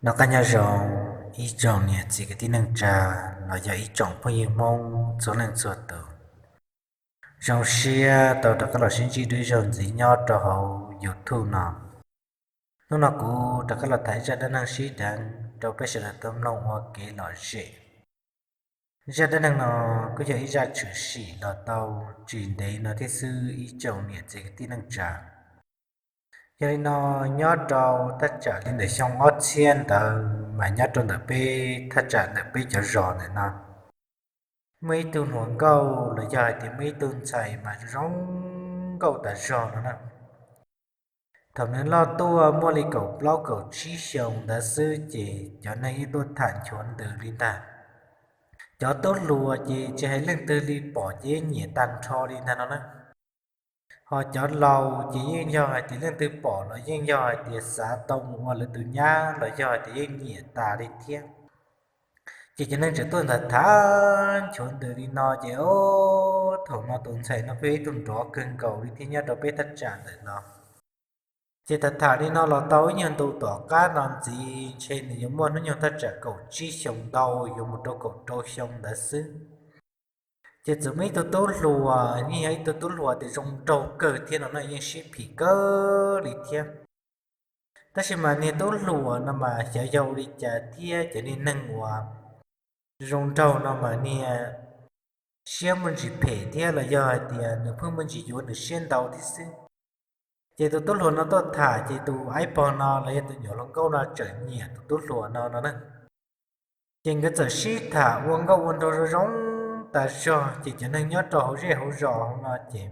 Noj qab nyob zoo ib tsoom niam txiv kwv tij neej tsa los yog ib tsoom phooj ywg Hmoob txhua leej txhua tus. Zoo siab tau rov qab los sib ntsib dua ib zaug ntxiv nyob rau hauv YouTube no. Hnub no kuv rov qab los tham ib zaj dab neeg sib deev rau peb sawv daws tau mloog ua kev lom zem. Zaj dab neeg no kuj yog ib zaj tshwm sim los tau tsis ntev no thiab xwb ib tsoom niam txiv kwv tij neej tsa. Yog li no, nyob rau thaj tsam li ntawm xyoo ob txhiab ntawd mas nyob rau ntawm peb thaj tsam ntawm peb cov zos ntawm no muaj ib tug hluas nkauj los yog hais tias muaj ib tug ntxhais mas zoo nkauj tas zog no na. Thaum nws loj tuaj muaj li kaum plaub kaum tsib xyoos ntawd xwb ces cov neeg yeej tuaj tham nchuav ntws li ntag. Cov tub hluas ces tsis hais leej twg li pom ces yeej nyiam tag nrho li ntag no na. Ho cov laus ces yeej yog hais tias leej twg pom los yeej yog hais tias xav tau mus ua lawv tus nyab los yog hais tias yeej nyiam tas li thiab. Ces cov neeg tseem tuaj tham tham nchuav ntws li no ces, o, thaum no tus ntxhais no kuj yog ib tug nrov kawg nkaus li thiab nyob rau peb thaj tsam ntawm no. Ces tham tham li no los tau ib nyuag ntu tom qab no ntxiv ntshe nws yuav muaj hnub nyoog thaj tsam kaum tsib xyoos ntau yuav mus rau kaum rau xyoo ntawd xwb. Ces txawm muaj ib tug tub hluas, yeej yog ib tug tub hluas tias zoo nraug kawg thiab no na, yeej sib phim kawg li thiab. Tab sis mas niag tub hluas no mas xyov yog ua li cas thiab cov niag neeg uas zoo nraug no mas niag siab muaj ntsis phem thiab los yog hais tias nws pheej muaj ntsis yuav nws siab ntau thiab xwb. Ces tus tub hluas no tuaj tham ces tus aib pog no los yog tus nyuam hluas nkauj no tseem nyiam tus tub hluas no no na. Ces nkawd txawm sib tham ua nkauj ua nraug zoo zoo tas zog ces cov neeg nyob rau hauv zej hauv zos no ces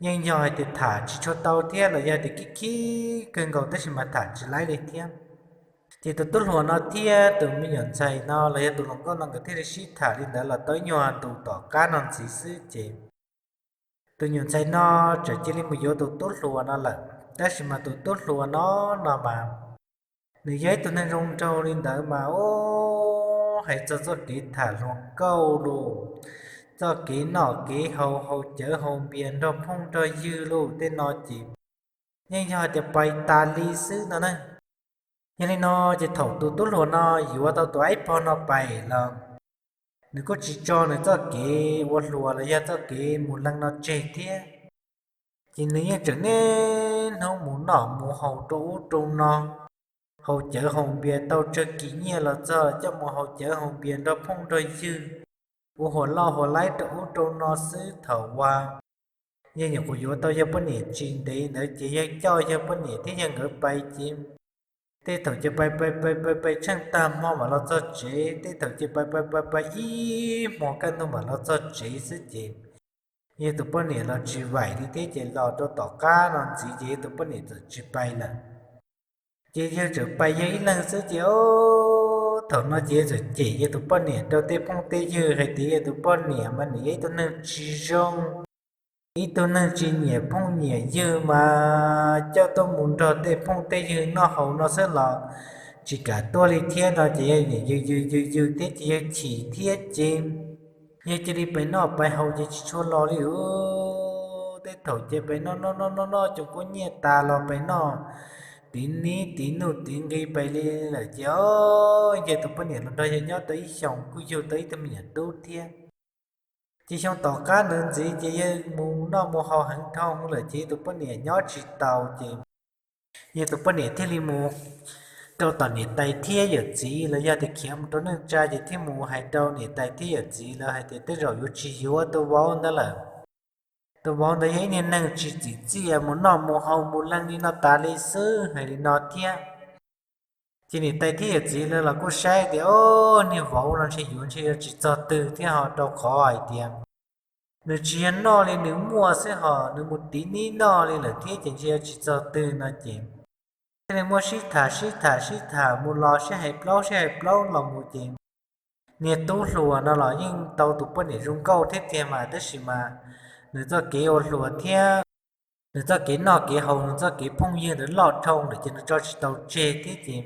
yeej yog hais tias tham tsis tshua tau thiab los yog tias khib khib kawg nkaus tab sis mas tham tsis laib li thiab. Ces tus tub hluas no thiab tus me nyuam ntxhais no los yog tus hluas nkauj no nkawd thiaj li sib tham li ntawd los tau ib nyuag ntu tom qab no ntxiv xwb ces tus nyuam ntxhais no txawm cia li mus yuav tus tub hluas no lawm. Tab sis mas tus tub hluas no no mas nws yog ib tug neeg zoo nraug li ntawd mas, o, hais txog txoj kev tham hluas nkauj los, txoj kev noj kev haus, haus cawv haus npias nrog phooj nrog ywg los tej no ces yeej yog tias pais tas li xwb no na. Yog li no ces thaum tus tub hluas no yuav tau tus aib pog no pais los nws kuj tsis tso nws txoj kev ua hluas los yog txoj kev mus leej no tseg thiab. Ces nws yeej tseem niaj hnub mus noj mus haus rau ub rau no, haus cawv haus npias tau tsawg kis nyiaj los txog coj mus haus cawv haus npias nrog phooj nrog ywg, ua huam loj huam laib rau ub rau no xwb. Thaum uas yawg nyuam qhuav yuav tau yawg poj niam tsis ntev ntawd ces yawg coj yawg poj niam thiab yawg nkawd pais ces tej thaum ces pais pais pais pais pais tsheej tag hmo mam los txog tsev, tej thaum ces pais pais pais pais ib hmo kaj ntug mam los txog tsev xwb ces yawg tus poj niam los tsis vaim li thiab ces los rau tom qab no ntxiv ces yawg tus poj niam txawm tsis pais lawm. Ces yawg txawm pais yawg ib leeg xwb ces, o, thaum no ces yawg txawm cem yawg tus poj niam rau tej phooj tej ywg hais tias yawg tus poj niam mas nws yog ib tug neeg tsis zoo, ib tug neeg tsis nyiam phooj nyiam ywg mas coj tuaj mus nrog tej phooj tej ywg noj haus no xwb los tsis kam tuaj li thiab no ces yawg nim yws yws yws yws thiab ces yawg chim thiab ces yawg cia li pais noj pais haus ces tsis tshua los li. Tej thaum ces pais noj noj noj noj noj cov kub nyiaj tas los pais noj tiv nib tiv nuj tiv nqi pais li lawm ces, o, yawg tus poj niam los nrog yawg nyob tau ib xyoos kuj yug tau ib tug me nyuam tub thiab. Ces xyoo tom qab ntawd ntxiv ces yawg mus noj mus haus heev dhau lawm ces yawg tus poj niam nyob tsis taus ces yawg tus poj niam thiaj li mus rau tom niam tais thiab yawm txiv los yog tias khiav mus rau neej tsa ces thiaj mus hais rau niam tais thiab yawm txiv lawv hais tias tej zaum yuav tsis yuav tus vauv ntawd lawm. Tus vauv ntawd yog ib niag neeg tsis txim txiaj, mus noj mus haus mus leej li no tas li xwb, hais li no thiab. Ces niam tais thiab yawm txiv lawv los kuj saib tias, o, niag vauv no ntshe yuav ntshe yuav tsis txog twg thiab ho rau qhov hais tias nws tsis yog noj li nws muaj xwb ho nws mus tiv nib noj li lawm thiab ces ntshe yuav tsis txog twg no ces thiaj li muab sib tham sib tham sib tham mus los sib hais plaub sib hais plaub los mus ces niag tub hluas no los yeej tau tus poj niam zoo nkauj thiab tiag mas tab sis mas nws txoj kev ua hluas thiab nws txoj kev noj kev haus nws txoj kev phooj ywg ntawd loj dhau lawm ces nws tso tsis tau tseg thiab ces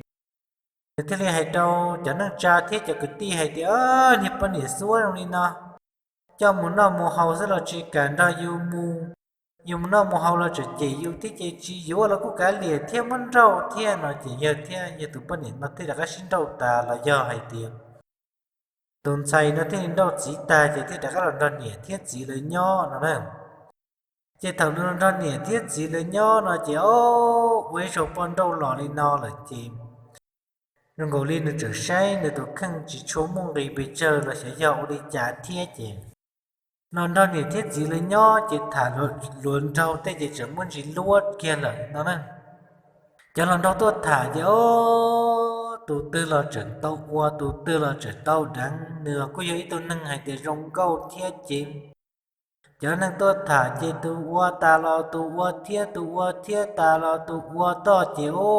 nws thiaj li hais rau cov neej tsa thiab cov kwv tij hais tias, niag poj niam xuab zoo li no, coj mus noj mus haus xwb los tsis kam nrog yus mus, yus mus noj mus haus los tseem cem yus thiab ces tsis yuav los kuj kav liam thiab muab nrauj thiab no ces yawg thiab yawg tus poj niam no thiaj rov qab sib nrauj tas los yog hais tias tus ntxhais no thiaj li nrauj txiv tag ces thiaj rov qab los nrog niam thiab txiv lawv nyob no na. Ces thaum nws los nrog niam thiab txiv lawv nyob no ces o, ua ib zaug poj nrauj los li no lawm ces zoo nkaus li nws tseem saib nws tus kheej tsis tshua muaj nqis pes tsawg los xyov yog ua li cas thiab ces los nrog niam thiab txiv lawv nyob ces tham luag nraug tej ces tseem muaj ntsis luab kiag lawm no na. Cov hluas nraug tuaj tham ces o, tus twg los tseem tau ua, tus twg los tseem tau deev, nws kuj yog ib tug neeg hais tias zoo nkauj thiab ces cov neeg tuaj tham ces tus ua tas los tus ua thiab, tus ua thiab tas los tus ua toj ces o,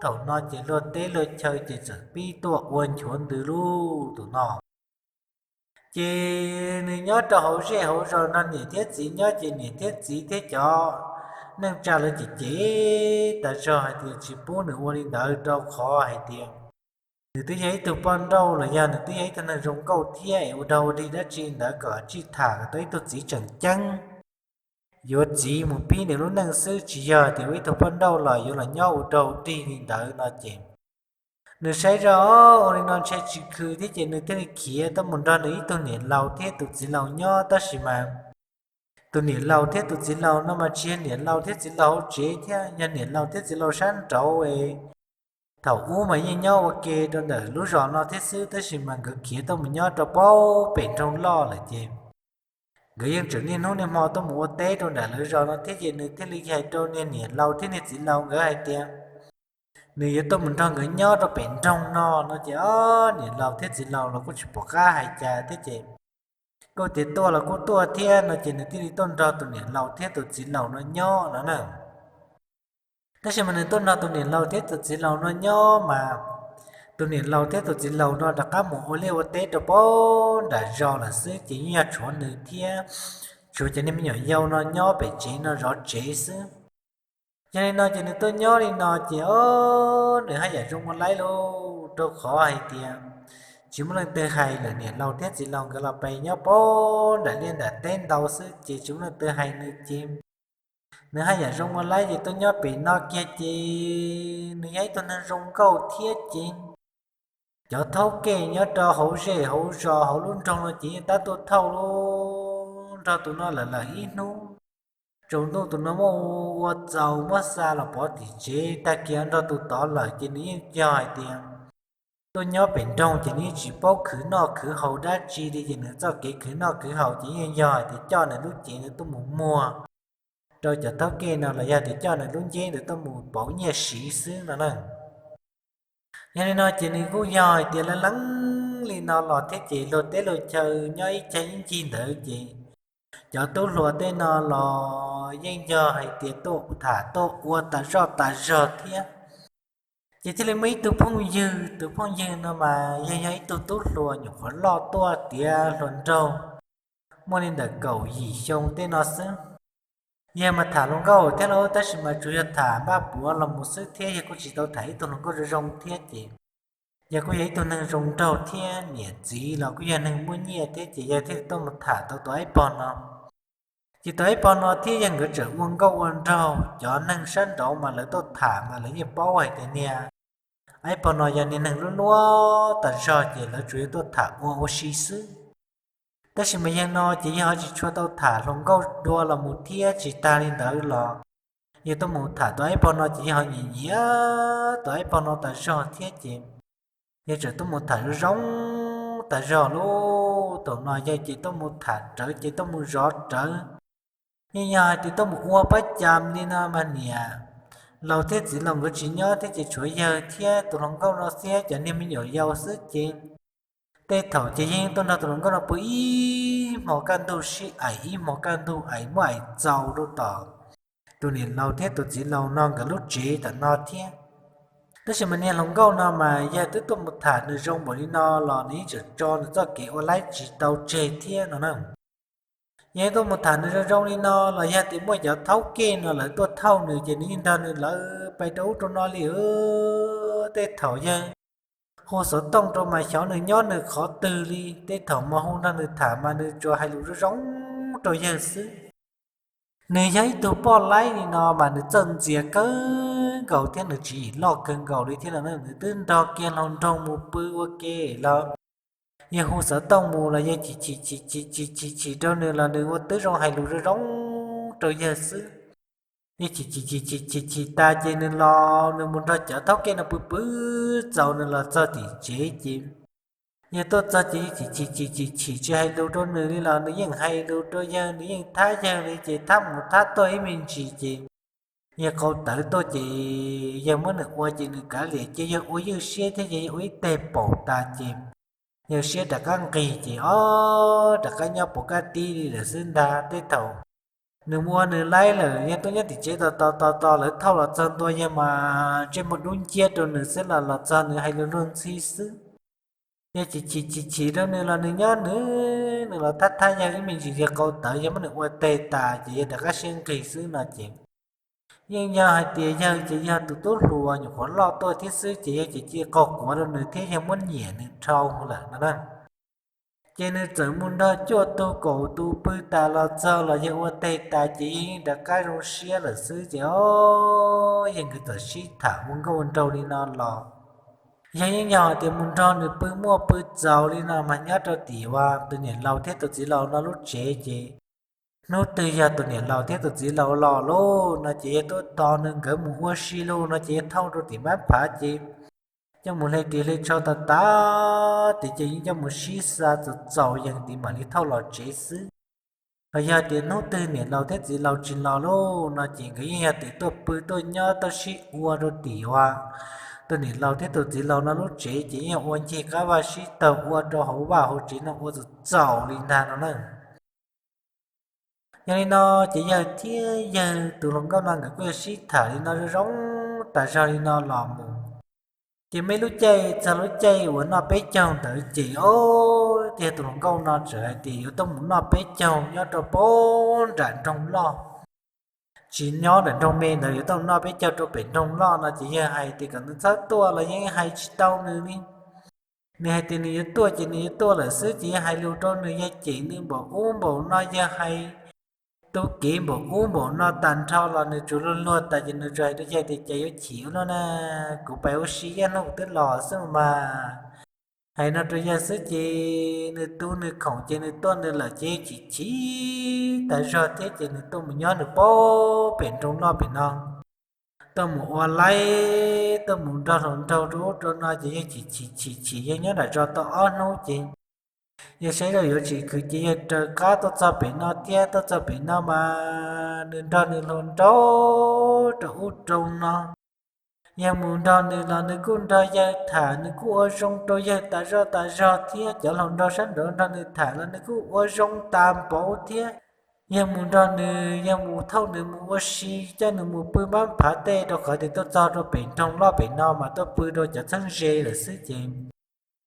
thaum no ces luag teb luag chaw ces txawm pib tuaj ua nchuav ntws lub tus no. Ces nws nyob rau hauv zej hauv zos nrog niam thiab txiv nyob ces niam thiab txiv thiab cov neej tsa lawv cem cem tas zog hais tias tsis pub nws ua li ntawd rau qhov hais tias nws twb yog ib tug poj nrauj los yog nws twb yog ib tug neeg zoo nkauj thiab es ua dog ua dig dab tsi ntawd kom tsij tham kom tau ib tug txiv tseem ceeb yuav txiv mus pib nws lub neej xwb, tsis yog tias ua ib tug poj nrauj los yuav los nyob ua dog ua dig li ntawd no ces nws saib zoj ua li no ntshe tsis khw thiab ces nws thiaj li khiav tuaj mus nrog nws ib tug niam laus thiab tus txiv laus nyob tab sis mas tus niam laus thiab tus txiv laus no mas tsis yog niam laus thiab txiv laus hauv tsev thiab, yog niam laus thiab txiv laus sab nraud. Thaum ub mas yeej nyob ua ke rau ntawm lub zos no thiab xwb tab sis mas nkawd khiav tuaj mus nyob rau pem nroog loj lawm ces nkawd yeej tseem niaj hnub niaj hmo tuaj mus ua teb rau nram lawv zos no thiab ces nws thiaj li hais rau niag niam laus thiab niag txiv laus nkawd hais tias nws yuav tuaj mus nrog nkawd nyob rau pem nroog no no ces o, niam laus thiab txiv laus los kuj tsis pom qab hais cas thiab ces kuj tias tuaj los kuj tuaj thiab no ces nws thiaj li tuaj nrog tus niam laus thiab tus txiv laus no nyob no na. Tab sis mas nws tuaj nrog tus niam laus thiab tus txiv laus no nyob mas tus niam laus thiab tus txiv laus no rov qab mus ua liaj ua teb rau pem nram zos lawm xwb ces yeej yog tshuav nws thiab tshuav cov niag me nyuam yau no nyob pem tsev no zov tsev xwb. Yog li no ces nws tuaj nyob li no ces o, nws haj yam zoo ua laib lauj rau qhov hais tias tsis muaj leej twg hais lawm, niam laus thiab txiv laus nkawd los pes nyob pem nram liaj nram teb ntau xwb ces tsis muaj leej twg hais nws ces nws haj yam zoo ua laib ces tuaj nyob pem no kiag ces nws yog ib tug neeg zoo nkauj thiab ces cov thaub kej nyob rau hauv zej hauv zos hauv lub nroog no ces yeej tab tuaj thauj lub nrog tus no lawm lawm ib hnub. Tsaus ntuj tus no muab ua txaus muab xa los pov tim tsev, tag kis nrog tus tod lawm ces nws yeej yog hais tias tuaj nyob pem nroog ces nws yeej tsis paub khwv noj khwv haus dab tsi li ces nws txoj kev khwv noj khwv haus ces yeej yog hais tias coj nws lub cev nws tuaj mus muag rau cov thaub kej no los yog tias coj nws lub nceb nws tuaj mus pauv nyiaj siv xwb no na. Yog li no ces nws kuj yog hais tias leej leej li no los thiab ces luag teb luag chaw nyob ib cag ib ncig ntawd ces cov tub hluas tej no los yeej yog hais tias tuaj tham tuaj ua tas zoj tas zog thiab. Ces thiaj li muaj ib tug phooj ywg, tus phooj ywg no mas yog yog ib tug tub hluas nyuam qhuav loj tuaj tiav hluas nraug, muaj li ntawm kaum yim xyoo tej no xwb. Yawg mas tham hluas nkauj thiab lauj tab sis mas tsuas yog tham npaj puav los mus xwb thiab yawg kuj tsis tau tham ib tug hluas nkauj zoo zoo thiab ces yawg kuj yog ib tug neeg zoo nraug thiab niam txiv los kuj yog neeg muaj nyiaj thiab ces yawg thiaj tuaj mus tham tau tus aib pog no. Ces tus aib pog no thiab yawg nkawd tseem ua nkauj ua nraug, cov neeg sab nraud mas lawv tuaj tham mas lawv yeej paub hais tias niag aib pog no yog niag neeg lub luab tas zog ces lawv tsuas yog tuaj tham ua ua si xwb. Tab sis mas yawg no ces yawg ho tsis tshua tau tham hluas nkauj dua los mus thiab tsis tag li ntawd los yawg tuaj mus tham tus aib pog no ces yawg ho nyiam nyiam tus aib pog no tas zog thiab ces yawg tseem tuaj mus tham zoo zoo tas zog lauj. Thaum no yawg ces tuaj mus tham rawv ces tuaj mus zov rawv. Yeej yog hais tias tuaj mus ua pab cas li no mas niam laus thiab txiv laus nkawd tsis nyob thiab ces tshuav yawg thiab tus hluas nkauj no thiab cov niag me nyuam yaus xwb ces tej thaum ces yeej tuaj nrog tus hluas nkauj no pw ib hmo kaj ntug sib aim ib hmo kaj ntug aim muab aim txaus rau tom tus niam laus thiab tus txiv laus no nkawd lub tsev tom no thiab. Tab sis mas niag hluas nkauj no mas yawg twb tuaj mus tham nws zoo npaum li no los nws yeej tseem tso nws txoj kev ua laib tsis tau tseg thiab no na. Yawg tuaj mus tham nws zoo zoo li no los yog tias muaj cov thaub kej no lawv tuaj thauj nws ces nws yeej nrog nws lawv pais rau ub rau no li tej thaum yawg hu xov tooj rau mas xyov nws nyob nws qhov twg li, tej thaum mas hu nrog nws tham mas nws tsuas hais lus zoo zoo rau yawg xwb. Nws yog ib tug poj laib li no mas nws txawj ntxias kawg nkaus thiab nws tswv yim loj kawg nkaus li thiab no, nws twb nrog kiag hluas nraug mus pw ua ke los yawg hu xov tooj mus los yawg chim chim chim chim chim chim chim rau nws los nws ua twb zoo hais lus zoo zoo rau yawg xwb. Yawg chim chim chim chim chim chim tas ces nws los nws mus nrog cov thaub kej no pw pw txaus nws los txog tim tsev ces yawg tuaj txog ces yawg chim chim chim chim chim tsis hais lus rau nws li los nws yeej hais lus rau yawg, nws yeej thab yawg li ces thab mus thab tuaj ib me ntsis ces yawg qau tawv tuaj ces yawg muab nws ua ces nws kav liam ces yawg ua ywj siab thiab ces yawg ua ib teg paum tas ces yawg siab rov qab nqig ces ob rov qab nyob puas kaj tib li lawm xwb ntag. Tej thaum nws mus ua nws laib lawm yawg tuaj nyob tim tsev tos tos tos tos lawv thauj los txog ntua yawg mas ntsej muag dub nciab rau nws xwb los los txog nws hais lus luag ntxhi xwb. Yawg chim chim chim chim rau nws los nws nyob nws, nws los thab thab yawg ib me ntsis yawg qau tawv yawg muab nws ua teg tas ces yawg rov qab siab nqig xwb no ces yeej yog hais tias yawg ces yog tus tub hluas nyuam qhuav loj tuaj thiab xwb ces yawg ces cia li qaug quav rau nws thiab yawg muab nyiam nws dhau lawm no na. Ces nws txawm mus nrog cuaj tug kaum tus pw tas los txog los yawg ua teg tas ces yawg yeej rov qab zoo siab lawm xwb ces o, yawg nkawd txawm sib tham ua nkauj ua nraug li no los yawg yeej yog hais tias mus nrog nws pw muaj pw txaus li no mas nyob rau tim uas tus niam laus thiab tus txiv laus no lub tsev ces hnub twg yog tus niam laus thiab tus txiv laus los lauj no ces yawg tuaj tos nws nkawd mus ua si lauj no ces yawg thauj rau tim npab phav ces coj mus hle ris hle tsho tas tas ces yeej coj mus sib xa txaus txaus yees tim mam li thauj los tsev xwb. Hos yog tias hnub twg niam laus thiab txiv laus tsis los lauj no ces nkawd yeej yog tias tuaj pw tuaj nyob tuaj sib ua rau tim uas tus niam laus thiab tus txiv laus no lub tsev ces yeej ua ncig qab vaj sib taug ua rau hauv vaj hauv tsev no ua txaus txaus li ntag no na. Yog li no ces yawg thiab yawg tus hluas nkauj no nkawd kuj yog sib tham li no zoo zoo tas zog li no los mus. Ces muaj ib lub caij txog lub caij uas noj peb caug ntawd ces o, yawg tus hluas nkauj no txawm hais tias yuav tuaj mus noj peb caug nyob rau pem nram nroog loj, tsis nyob nram nroog me ntawd, yuav tuaj mus noj peb caug rau pem nroog loj no ces yawg hais tias kom nws txhob tuaj los yeej hais tsis tau nws li. Nws hais tias nws yuav tuaj ces nws yuav tuaj lawm xwb ces yawg hais lus rau nws, yawg cem nws npaum ub npaum no, yawg hais tu kev npaum ub npaum no tas nrho los nws tsuas luag luag tas ces nws tsuas hais rau yawg tias cas yuav chim ua luaj na, kuv pais ua si ib hnub kuv twb los xwb mas. Hais no rau yawg xwb ces nws tu nws khoom ces nws tuaj nws lawm ces yawg chim chim tas zog thiab ces nws tuaj mus nyob nws pem nroog loj pem no, tuaj mus ua laib tuaj mus nrog hluas nraug rau ub rau no ces yawg chim chim chim chim yawg nyob nram zos tau ob hnub ces yawg saib zoj yuav tsis khwv ces yawg raws qab tuaj txog pem no thiab tuaj txog pem no mas nws nrog nws hluas nraug rau ub rau no. Yawg mus nrog nws los nws kuj nrog yawg tham, nws kuj ua zoo rau yawg tas zoj tas zog thiab cov hluas nraug sab nraud nrog nws tham los nws kuj ua zoo tas npaum thiab. Yawg mus nrog nws, yawg mus thauj nws mus ua si, coj nws mus pw npab phav tej rau qhov tias tuaj txog rau pem nroog loj pem no mas tuaj pw rau cov txheeb ze lawm xwb ces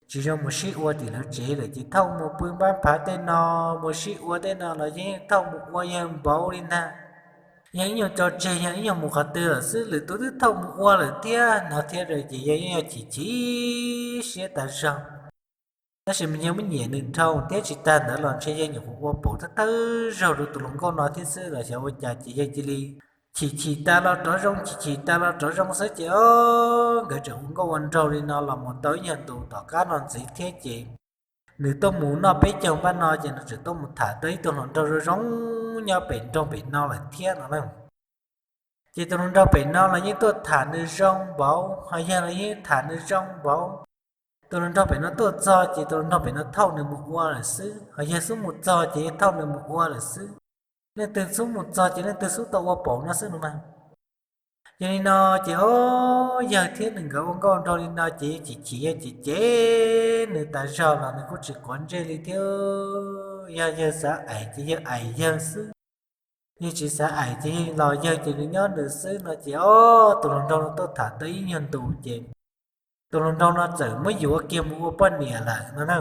tsis zoo mus sib ua tim lawv tsev lawm ces thauj mus pw npab phav tej no, mus sib ua tej no los yeej thauj mus ua yawg npaum li ntag. Yawg ib nyuag tso tseg, yawg ib nyuag mus qhov twg lawm xwb lwm tus twb thauj mus ua lawm thiab no thiab ces yawg yeej yog chim chim siab tas zog. Tab sis mas yawg muab nyiam nws dhau thiab tsis tag ntawd los ntshe yawg nyuam qhuav ua paum thawj thawj zaug rau tus hluas nkauj no thiab xwb los xyov ua cas ces yawg cia li chim chim tas los rov zoo, chim chim tas los rov zoo xwb ces o, nkawd tseem ua nkauj ua nraug li no los mus tau ib nyuag ntus tom qab no ntxiv thiab ces nws tuaj mus noj peb caug npab no ces nws tseem tuaj mus tham tau ib tug hluas nraug zoo zoo nyob pem nroog pem no lawm thiab no na. Ces tus hluas nraug pem no los yeej tuaj tham nws zoo npaum, ho yawg los yeej tham nws zoo npaum. Tus hluas nraug pem no tuaj txog ces tus hluas nraug pem no thauj nws mus ua lawm xwb, ho yawg xub mus txog ces yawg thauj nws mus ua lawm xwb. Leej twg xub mus txog ces leej twg xub tau ua paum no xwb no mas. Yog li no ces o, yawg thiab nws nkawd ua nkauj nraug li no ces yawg chim chim yawg ces cem nws tas zog los nws kuj tsis quav ntsej li thiab. Yog yawg xav aim ces yawg aim yawg xwb, yawg tsis xav aim ces yawg los yawg ces nws nyob nws xwb no ces o, tus hluas nraug no tuaj tham tau ib nyuag ntus ces tus hluas nraug no txawm muab yuav kiag mus ua poj niam lawm no na.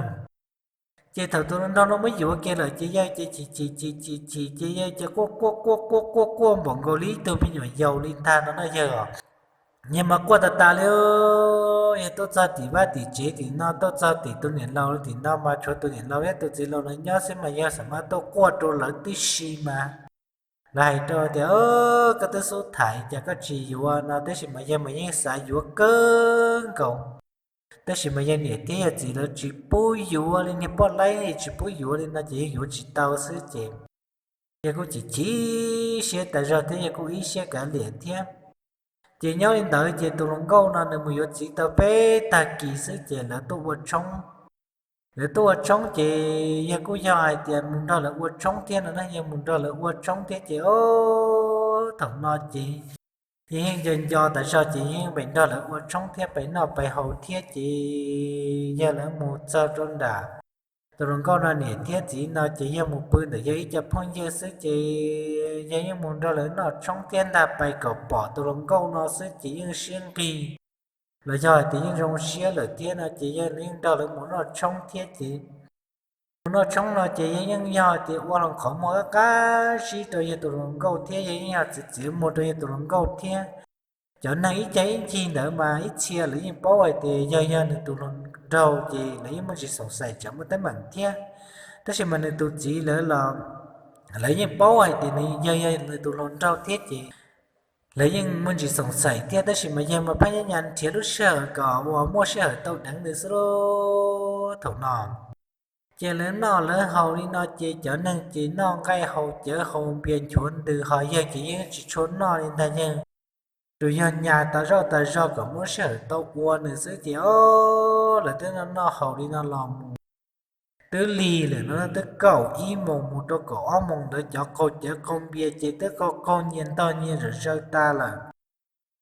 Ces thaum tus hluas nraug no muab yuav kiag lawm ces yawg ces chim chim chim chim chim ces yawg ces quaj quaj quaj quaj quaj quaj npaum nkaus li ib tug me nyuam yaus li ntag no na yawg os. Yawg mas quaj tas tas li, yawg tuaj txog tim vaj tim tsev tim no, tuaj txog tim tus niam laus tim no mas tshuav tus niam laus thiab tus txiv laus no nyob xwb mas yawg xam mas tuaj quaj rau lawv tib si mas Lawv hais rau tias, Koj twb xub thaiv cas koj tsis yuav no, tab sis mas yawg mas yeej xav yuav kawg nkaus. Tab sis mas yawg niam thiab yawg txiv lawv tsis pub yuav li, niag poj laib tsis pub yuav li no ces yawg yuav tsis tau xwb ces yawg kuj chim chim siab tas zog thiab yawg kuj ib siab kav liam thiab. Ces nyob li ntawd ces tus hluas nkauj no nws mus yuav txiv tau peb tag kis xwb ces lawv tuaj ua tshoob. Lawv tuaj ua tshoob ces yawg kuj yog hais tias mus nrog lawv ua tshoob thiab no na, yawg mus nrog lawv ua tshoob thiab ces o, thaum no ces yawg yeej nco nco tas zog ces yeej pem nrog lawv ua tshoob thiab pem noj pem haus thiab ces yawg lawv mus txog rau nram tus hluas nkauj no niam thiab txiv no ces yawg mus pw ntawm yawg ib co phooj ywg xwb ces yawg yeej mus nrog lawv noj tshoob thiab ntag pais kom pom tus hluas nkauj no xwb ces yeej siab nqig los yog hais tias yeej zoo siab lawm thiab no ces yawg yeej nrog lawv mus noj tshoob thiab ces mus noj tshoob no ces yawg yeej yog tias ua hluas qhov muag qab qab sib rau yawg tus hluas nkauj thiab yawg yeej yog txiav txiav muag rau yawg tus hluas nkauj thiab. Cov neeg ib cag ib ncig ntawd mas ib txhia lawv yeej paub hais tias yawg yog nws tus hluas nraug ces lawv yeej muaj ntsis xoom xaim tsam muaj teeb meem thiab. Tab sis mas nws tus txiv lawv los lawv yeej paub hais tias nws yawg yog nws tus hluas nraug thiab ces lawv yeej muaj ntsis xoom xaim thiab, tab sis mas yawg mas phab nyab nyab nrhiav lub sij hawm kom uas muaj sij hawm tau deev nws xwb lauj. Thaum no ces lawv noj lawv haus li no ces cov neeg ces noj nqaij haus cawv haus npias nchuav ntws ho yawg ces yeej tsis tshua noj li ntag, yawg tsuas yog nyas tas zoj tas zog kom muaj sij hawm tau ua nws xwb ces o, lawv twb noj noj haus li no los mus twb lig lawm no twb kaum ib moos mus rau kaum ob moos ntawd cov qaug cawv qaug npias ces twb qaug qaug nyias ntog nyias zawm zaws tas lawm.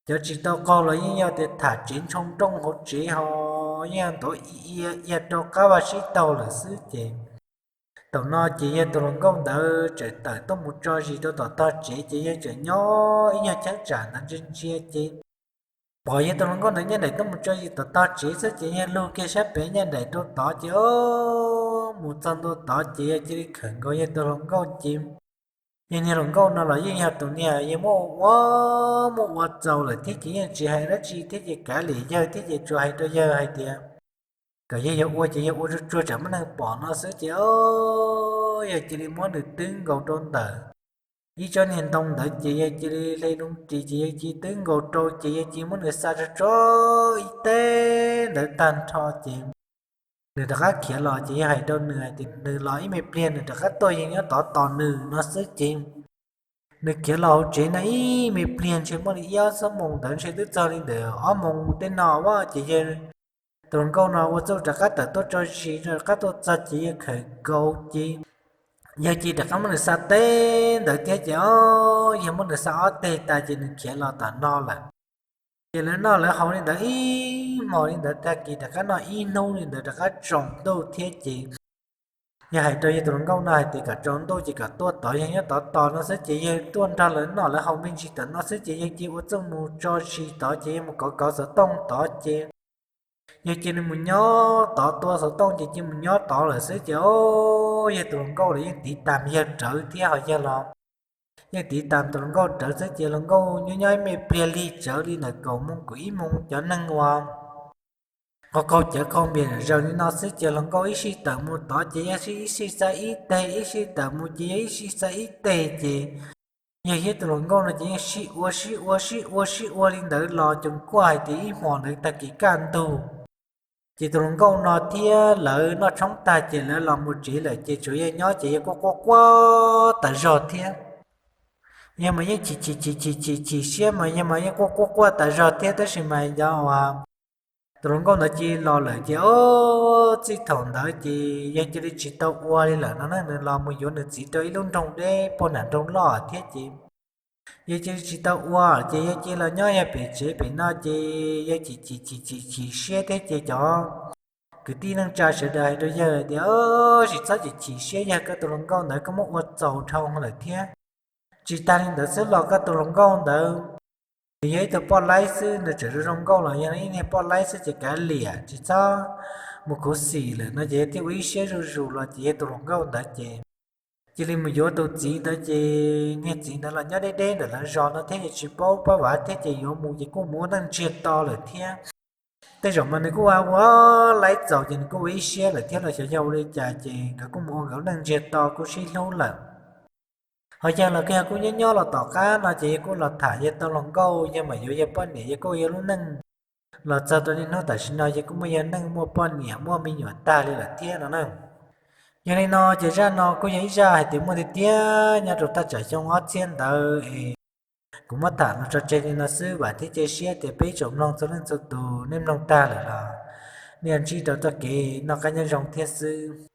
Cov tsis tau qaug los yeej yog tias tham tsev ntshoo nrooj hauv tsev ho yeej yog ntuav ia ia rau qab vaj sib taug lawm xwb ces thaum no ces yawg tus hluas nkauj ntawd txawm tawm tuaj mus tso zis rau tom tog tsev ces yawg txawm nyob ib nyuag cheeb tsam ntawd ntsia ntsia ces pom yawg tus hluas nkauj ntawd nyaj nraim tuaj mus tso zis tom tog tsev xwb ces yawg lug kiag sab pem nyaj nraim rau tod ces o, mus txog ntua tod ces yawg cia li khawm nkaus yawg tus hluas nkauj ces yawg niag hluas nkauj no los yeej yog tus niag yawg muab ua muab ua txaus lawm thiab ces yeej tsis hais dab tsi thiab ces kav liam yawg thiab ces tsuas hais rau yawg hais tias kom yawg yuav ua ces yawg ua tsuag tsuag tsam muaj neeg pom no xwb ces o, yawg cia li muab nws twb nkaus rau ntawm ib tsob niag ntoo ntawd ces yawg cia li hle loo ris ces yawg cia li twb nkaus rau ces yawg cia li muab nws xa tso tso ib teg ntawd tag nrho ces nws rov qab khiav los ces yawg hais rau nws hais tias nws los ib me pliag nws rov qab tuaj, yawg nyob tod tos nws no xwb ces nws khiav los hauv tsev no ib me pliag ntshe muaj li ib ob xuab moos ntawd ntshe twb txog li ntawm ob moos tej no a ces yawg tus hluas nkauj no ua txuj rov qab tawm tuaj tso zis rov qab tuaj txog ces yawg khawm nkaus ces yawg cia li rov qab muab nws xa teg ntawd thiab ces o, yawg muab nws xa ob teg tas ces nws khiav los tom no lawm. Ces lawv noj lawv haus li ntawd ib hmos li ntawd tag kis rov qab noj ib hnub li ntawd rov qab tsaus ntuj thiab ces yawg hais rau yawg tus hluas nkauj no hais tias kom tsaus ntuj ces kom tuaj tod, yawg nyob tod tos no xwb ces yawg tuaj nrog lawv noj lawv haus me ntsis tawm no xwb ces yawg cia li ua txuj mus tso zis tod ces yawg mus kov kov xov tooj tod ces yawg cia li mus nyob tod, tua xov tooj ces cia li mus nyob tod lawm xwb ces o, yawg tus hluas nkauj los yeej tiv tas yawg rawv thiab ho yawg los yeej tiv tas tus hluas nkauj rawv xwb ces hluas nkauj nyob nyob ib me pliag lig tsawv li ntawm kaum moos kaum ib moos cov neeg uas qaug qaug cawv qaug npias zawm zaws li no xwb ces hluas nkauj ib sij tawm mus tod ces yawg ib sij xa ib teg, ib sij tawm mus ces yawg ib sij xa ib teg ces yawg thiab tus hluas nkauj no ces yeej sib ua sib ua sib ua sib ua li ntawd los coos kuaj hais tias ib hmos ntawd tag kis kaj ntug ces tus hluas nkauj no thiab lawv noj tshoob tag ces lawv los mus tsev lawm ces tsuas yawg nyob ces yawg kuj quaj quaj tas zog thiab. Yawg mas yeej chim chim chim chim chim chim siab mas yawg mas yeej quaj quaj quaj tas zog thiab tab sis mas yog uas tus hluas nkauj ntawd cia li los lawm ces o, txij thaum ntawd ces yawg cia li tsis tau ua li lawm no na, nws los mus yuav nws txiv rau ib lub nroog deb puag nram nroog loj thiab ces yawg cia li tsis tau ua ces yawg cia li los nyob yawg pem tsev pem no ces yawg chim chim chim chim chim siab thiab ces cov kwv tij neej tsa sawv daws hais rau yawg tias, Tsis txhob chim chim siab, yog koj tus hluas nkauj ntawd koj muab ua txaus dhau lawm thiab. Tsis tas li ntawd xwb los koj tus hluas nkauj ntawd nws yog ib tug poj laib xwb, nws tseem zoo zoo nkauj los yog ib niag poj laib xwb ces kav liam tsis txhob mus khuv xim lawm no ces yawg thiaj ua ib siab zuj zus los ces yawg tus hluas nkauj ntawd ces cia li mus yuav tus txiv ntawd ces niag txiv ntawd los nyob deb deb ntawm lawv zos no thiab yawg tsis paub pab vav thiab ces yuav mus ces kuj mus ua neej ntsiag to lawm thiab. Tej zaum mas nws kuj ua ua laib txaus ces nws kuj ua ib siab lawm thiab los xyov yog ua li cas ces nkawd kuj mus ua nkawd neej ntsiag to kuj sib hlub lawm. Ho yawg los kuj yog kuj nyob nyob los tom qab no ces yawg kuj los tham yawg tau hluas nkauj, yawg mam yuav yawg poj niam, yawg kuj ua lub neej los txog rau niaj hnub tam sim no yawg kuj muaj yawg neej muaj poj niam muaj me nyuam tag li lawm thiab no na. Yog li no ces zaj no kuj yog ib zaj hais tias muaj tiag tiag nyob rau thaj tsam xyoo ob txhiab ntawd es kuv muab tham los tso tseg li no xwb, vam thiab cia siab tias peb ib tsoom mloog txhua leej txhua tus nej mloog tag lawm los nej ntsib rau txoj kev noj qab nyob zoo thiab xwb.